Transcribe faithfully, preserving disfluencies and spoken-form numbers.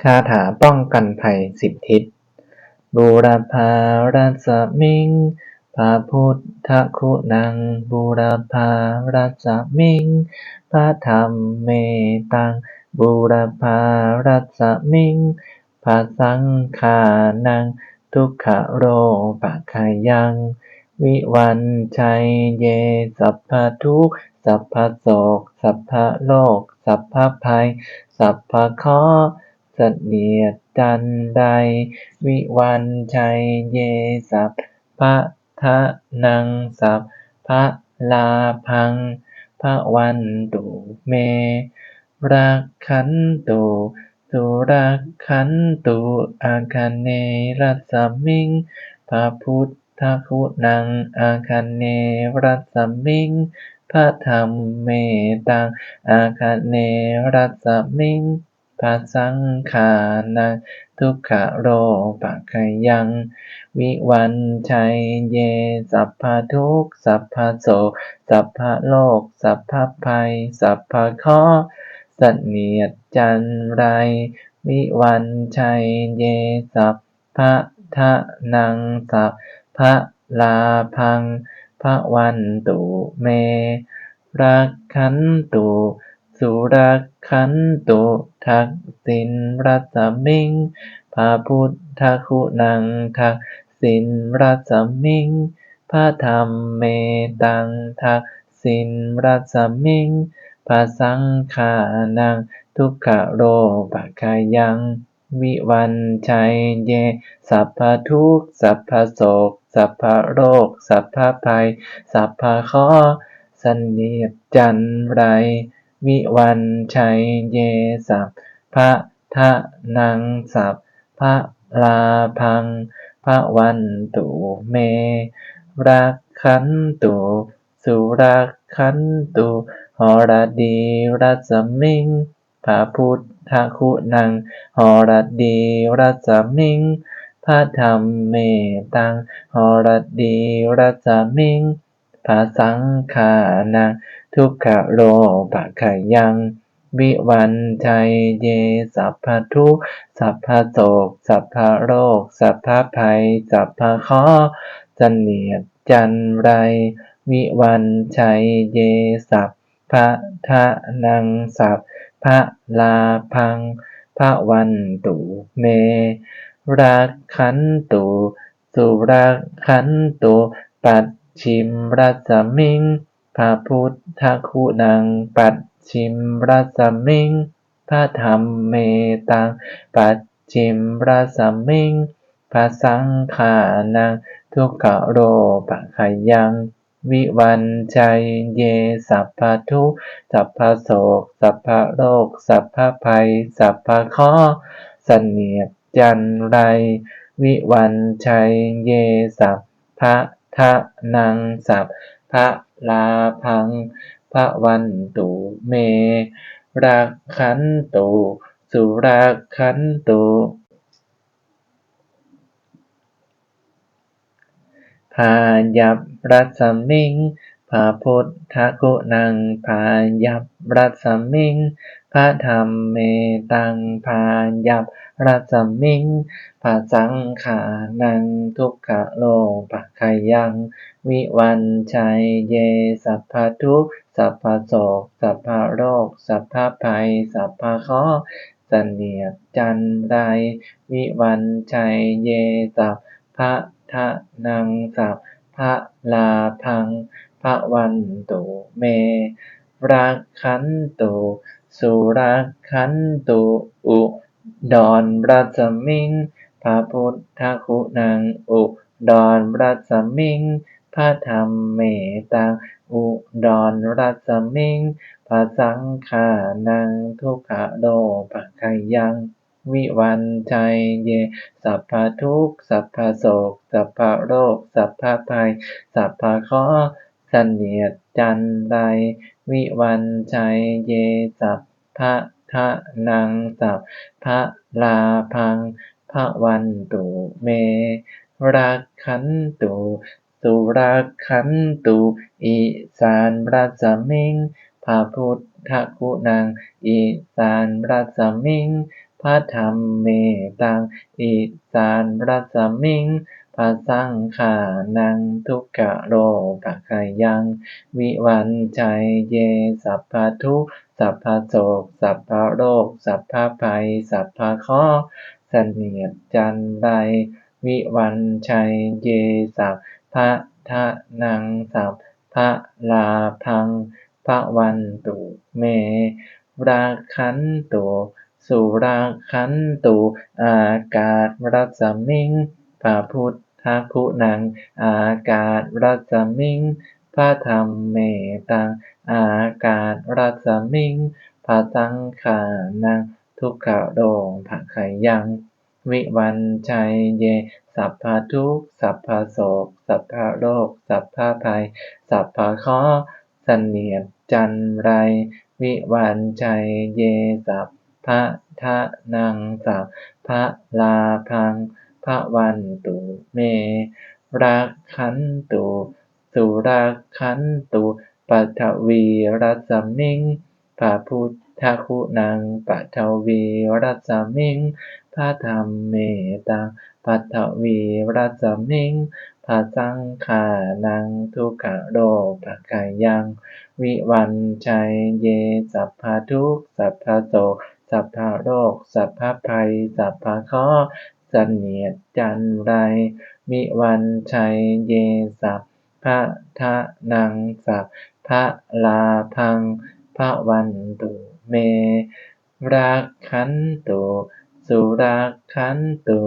คาถาป้องกันภัยสิบทิศ Būrapārassamiṃ พระพุทธคุณัง Būrapārassamiṃ พระธรรมเมตัง Būrapārassamiṃ พระสังฆานัง Dukkharogabhayaṃ Vivañjaye สัพพทุกข์ สัพพโศก สัพพโรค สัพพภัย สัพพเคราะห์ เสนียดจัญไร Vivañjaye สัพพะ dhanaṃ สัพพะลาภัง bhavantu me rakkhantu surakkhantu. Āganerasmiṃ พระพุทธคุณัง Āganerasmiṃ พระธรรมเมตัง Āganerasmiṃ พระสังฆานัง Dukkharogabhayaṃ Vivañjaye สัพพทุกข์ สัพพโศก สัพพโรค สัพพภัย สัพพเคราะห์ เสนียดจัญไร Vivañjaye สัพพะ dhanaṃ สัพพะลาภัง bhavantu me rakkhantu surakkhantu. Daksiṇarasmiṃ พระพุทธคุณัง Daksiṇarasmiṃ พระธรรมเมตัง Daksiṇarasmiṃ พระสังฆานัง Dukkharogabhayaṃ Vivañjaye สัพพทุกข์ สัพพโศก สัพพโรค สัพพภัย สัพพเคราะห์ เสนียดจัญไร Vivañjaye สัพพะ dhanaṃ สัพพะลาภัง bhavantu me rakkhantu surakkhantu. Haradīrasmiṃ พระพุทธคุณัง Haradīrasmiṃ พระธรรมเมตัง Haradīrasmiṃ พระสังฆานัง Dukkharogabhayaṃ Vivañjaye สัพพทุกข์ สัพพโศก สัพพโรค สัพพภัย สัพพเคราะห์ เสนียดจัญไร Vivañjaye สัพพะ dhanaṃ สัพพะลาภัง bhavantu me rakkhantu surakkhantu. Pacchimarasmiṃ พระพุทธคุณัง Pacchimarasmiṃ พระธรรมเมตัง Pacchimarasmiṃ พระสังฆานัง Dukkharogabhayaṃ Vivañjaye สัพพทุกข์ สัพพโศก สัพพโรค สัพพภัย สัพพเคราะห์ เสนียดจัญไร Vivañjaye สัพพะ dhanaṃ สัพพะลาภัง bhavantu me rakkhantu surakkhantu. Pāyaparasmiṃ พระพุทธคุณัง Pāyaparasmiṃ พระธรรมเมตัง Pāyaparasmiṃ พระสังฆานัง Dukkharogabhayaṃ Vivañjaye สัพพทุกข์ สัพพโศก สัพพโรค สัพพภัย สัพพเคราะห์ เสนียดจัญไร Vivañjaye สัพพะ dhanaṃ สัพพะลาภัง bhavantu me rakkhantu surakkhantu. Udārasmiṃ พระพุทธคุณัง Udārasmiṃ พระธรรมเมตัง Udārasmiṃ พระสังฆานัง Dukkharogabhayaṃ Vivañjaye สัพพทุกข์ สัพพโศก สัพพโรค สัพพภัย สัพพเคราะห์ เสนียดจัญไร Vivañjaye สัพพะ dhanaṃ สัพพะลาภัง bhavantu me rakkhantu surakkhantu. Isārasmiṃ พระพุทธคุณัง Isārasmiṃ padhammetaṃ isarasmiṃ pasaṅkhānaṃ dukkharogabhayaṃ vivañjaye sabbadukkha sabbasoka sabbaroga sabbabhaya sabbakho ssaniy จันไร vivañjaye sabbadhanaṃ sabbalābhaṃ bhavantu me rakkhantu surakkhantu. Ākāsarasmiṃ pabuddhaguṇaṃ ākāsarasmiṃ padhammetaṃ ākāsarasmiṃ pasaṅkhānaṃ dukkharogabhayaṃ vivañjaye sabbadukkha sabbasoka sabbaroga sabbabhaya sabbakho ssaniy จันไร vivañjaye sabbadhanaṃ sabbalābhaṃ bhavantu me rakkhantu surakkhantu. Paṭhavīrasmiṃ pabuddhaguṇaṃ paṭhavīrasmiṃ padhammetaṃ paṭhavīrasmiṃ pasaṅkhānaṃ dukkharogabhayaṃ vivañjaye sabbadukkha sabbasoka sabbaroga sabbabhaya sabbakho ssaniy จันไร vivañjaye sabbadhanaṃ sabbalābhaṃ bhavantu me rakkhantu surakkhantu.